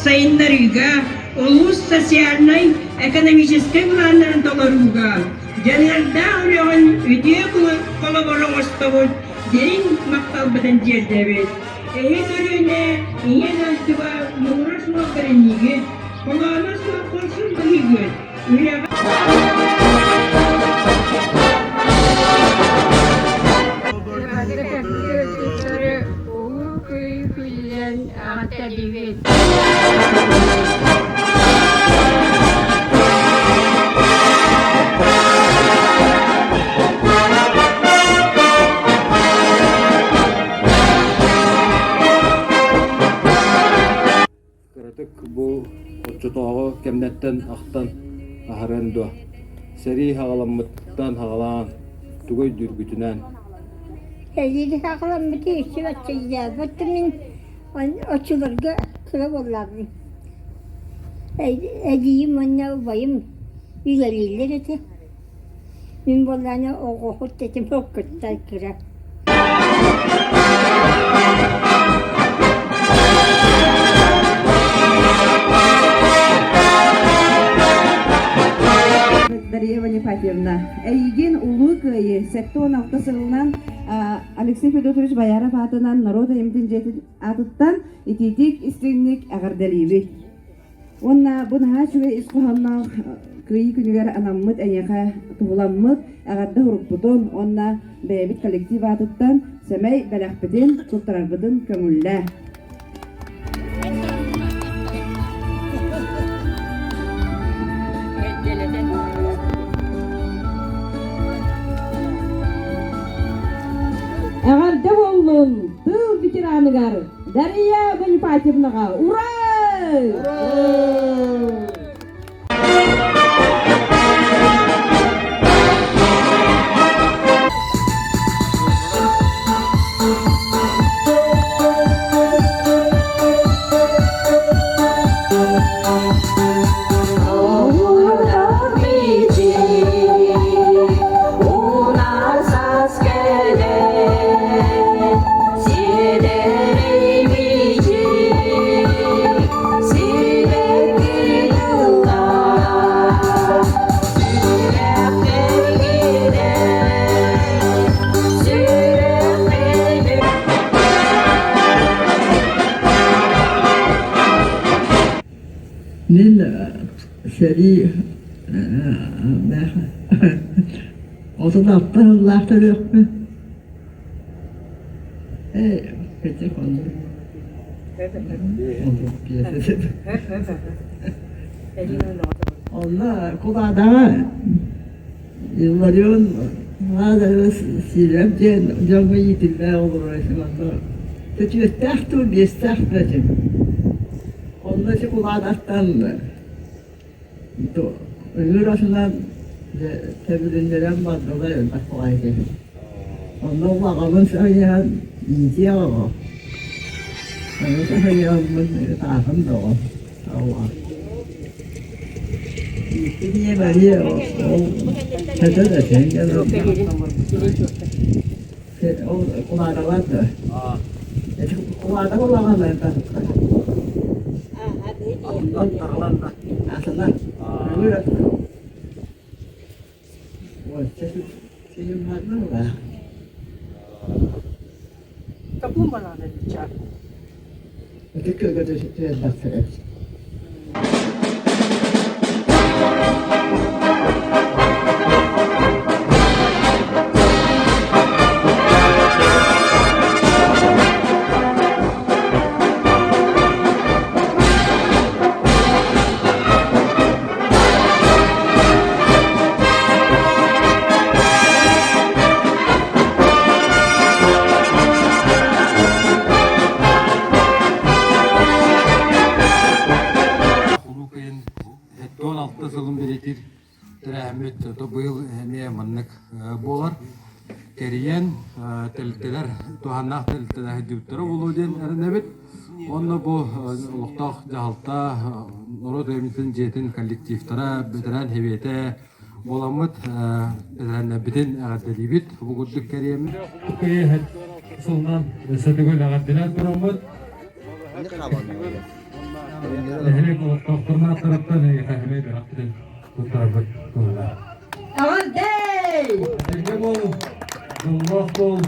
сайыннарыыга, улуус социальнай, экономическай былааннарын толорууга дьаныардаах үлэҕин үтүө холобур оҥостобут, дириҥ махталбытын тиэрдэбит. Эһи көлүөнэ Ийэ дойдуга муҥура суох бэриниигит, холооно суох хорсун быһыыгыт, үлэҕэ Улуу күллэн аҕаталибит. Кыратык бу оччотооҕу кэмнэртэн ахтан аһарыан дуо? Сэрии хаҕаламмыттан хаҕалаан тугу өйдүүргүтүнэн? Сэрии хаҕаламмыты үчү баччайдаабыт мин оччолорго кыра буоллаҕым. Эдьиийим уонна убайым үлэлииллэр этэ. Мин буоллаҕына оҕоһут этим кытта кыра. Дария Ванифатьевна, эйигин Улуу Кыайыы 76 сылынан Алексей Федотович Бояров аатынан норуот айымньытын дьиэтин аатыттан итиитик истиҥник эҕэрдэлиибит. Уонна бу наһаа үчүгэй ис хоһоонноох Кыайыы күнүгэр анаммыт эйиэхэ туһуламмыт эҕэрдэ сурукпутун уонна бэйэбит коллектив аатыттан сэмэй бэлэхпитин туттарарбытын көҥүллээ. Эҕэрдэ буоллун тыыл ветераныгар Дария Бонифатьевнаҕа ура! Ура! Мин сэрии 36 сыллаах төрүөхпүн. Ээ, ити оннук. Онно Кулаадаҕа Илларион Лазарев Сирэп диэн дьоҥҥо иитиллээ олорор этим онно сөтүөттээх дуу, биэстээх да этим. Онно ити Кулаадаттан Ыҥыр атынан тэбилиннэрэн бардылар элбэх баҕайы. Онно аҕабын саһыйан иитиэх оҕо. Ону саһыйаммын ытаатым да оҕо. Ииттим ийэм эмиэ ол көтөр этэ. Ол кулаадалар да. Ити кулаада улахан элбэх. Атына. Ыҥыр атына. Такум банана дича. Ити көлгөтө элбэхтэр эбит. Улуу Кыайын 76 сылын бэлиэтиир тэрээһиммит быйыл эмиэ маннык буолар. Тэрийэн тэрилтэлэр туһааннаах тэрилтэлэр сылдьыбыттара буолуо диэн эрэнэбит. Уонна бу олохтоох дьаһалта, норуот айымньытын дьиэтин коллективтара, бэтэрээн сэбиэтэ буоламмыт бэтэрээннэрбитин эҕэрдэлиибит. Бу курдук кэриэммит. Сылынан өссө төгүл эҕэрдэлээн тураммыт. Нэһилиэк олохтоохторун ааттарыттан эйиэхэ эмиэ бэрэхтэрин туттарарбыт туһугар. Этэҥҥэ буол, дьоллоох буол.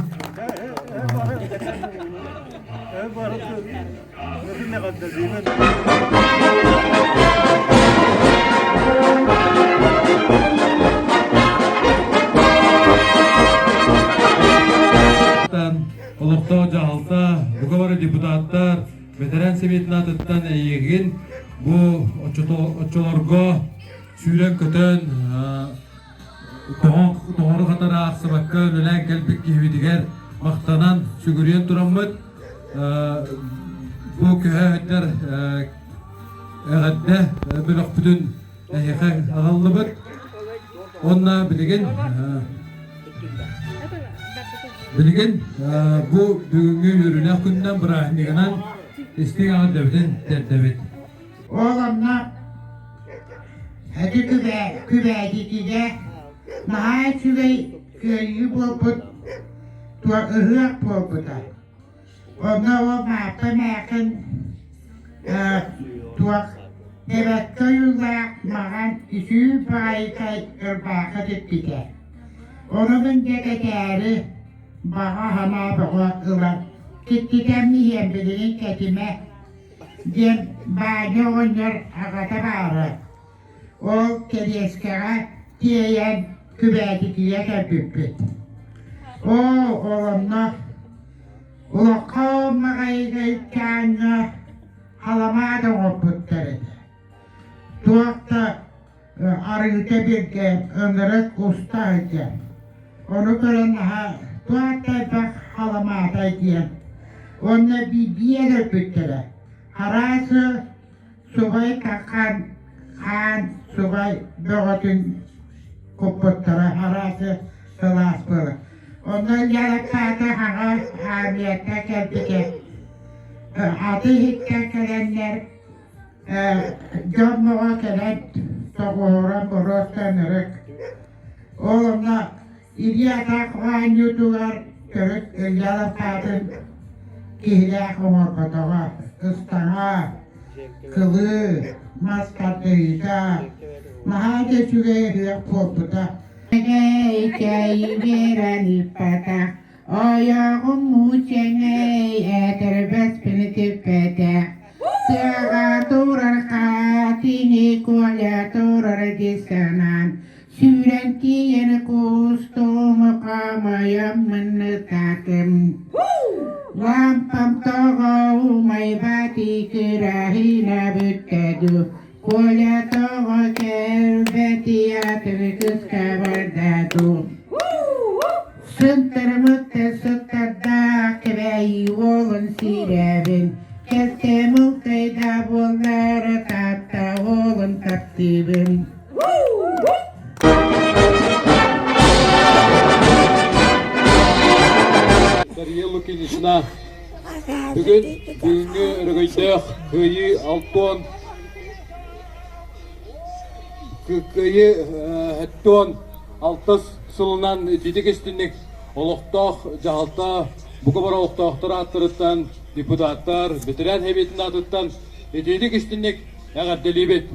Олохтоох дьаһалта, бука бары депутаттар, бэтэрээн сэбиэтин аатыттан эйигин бу оччолорго сүүрэн-көтөн тоҕору хатара аахсыбакка үлэлээн кэлбит киһибитигэр махтанан сүгүрүйэн тураммыт бу көһө эҕэрдэ бөлөхпүтүн эһиэхэ аҕаллыбыт. Уонна билигин билигин бу бүгүҥҥү үөрүүлээх күнүнэн бырааһынньыгынан истиҥ эҕэрдэбитин тиэрдэбит. Ол онно ити күбээдитигэ наһаа үчүгэй кыайыы буолбут ыһыах буолбута. Онно ол Мааппа эмээхин туох тэбэккэ ойуулаах маҕан үсүү баҕайытай ырбаахы тикпитэ. Ону мин дьэ кэтээри баҕа санаа бөҕө ылан киттитэм иһиэн билигин кэтимэ диэн Баанньа оҕонньор аҕата баара. Ол кэриэскэҕэ тиэйэн Күбээтикигэ кэлбиппит. Оо, ол онно улахан маҕайыгайкааҥҥа халамаат оҥорбуттар этэ. Туох да арыыта биргэ ынырык уста сылдьар. Ону көрөн наһаа туох да элбэх халамаатай диэн. Уонна биир өлбүттэрэ. Араас субай хаан хаан субай бөҕөтүн куппуттара араас сылаас буола. Онно Яракаата аҕа армията кэлбитэ. Аты иһиттэн кэлэннэр дьон моҕо кэлэн тоҕуһуран боруостан ырык. Ол онно Илии-атах оонньуутугар төрүт Ильялов аатын киһилээх оҥорботоҕо, ыстаҥа, кылыы, мас тардыһыыта наһаа да үчүгэй ыһыах буолбута. Кэйкэй биэрэн ыыппатах, ойоҕум муучэҥэй этэрбэспин типпэтэх, тыаҕа турар хатыҥы Коля турар дии санаан, Сүүрэн тиийэн куустум, хаамайаммын ытаатым. Лампам тоҕо умайбат кыраһыына бүттэ дуу, Коля тоҕо кэлбэт атын кыска барда дуу. Сынтарымыттан сыттардаах кэбээйи уолун сирэбин, Кэлтэм ылтайда буоллар Таатта уолун таптыыбын. Дария Лукинична, бүгүн бүгүҥҥү өрөгөйдөөх Кыайыы алтуон Кыайыы һэттуон алтыс сылынан ититик истинник олохтоох дьаһалта бука бары олохтоохтор ааттарыттан депутаттар, бэтэрээн сэбиэтин аатыттан итиитик истинник эҕэрдэлиибит!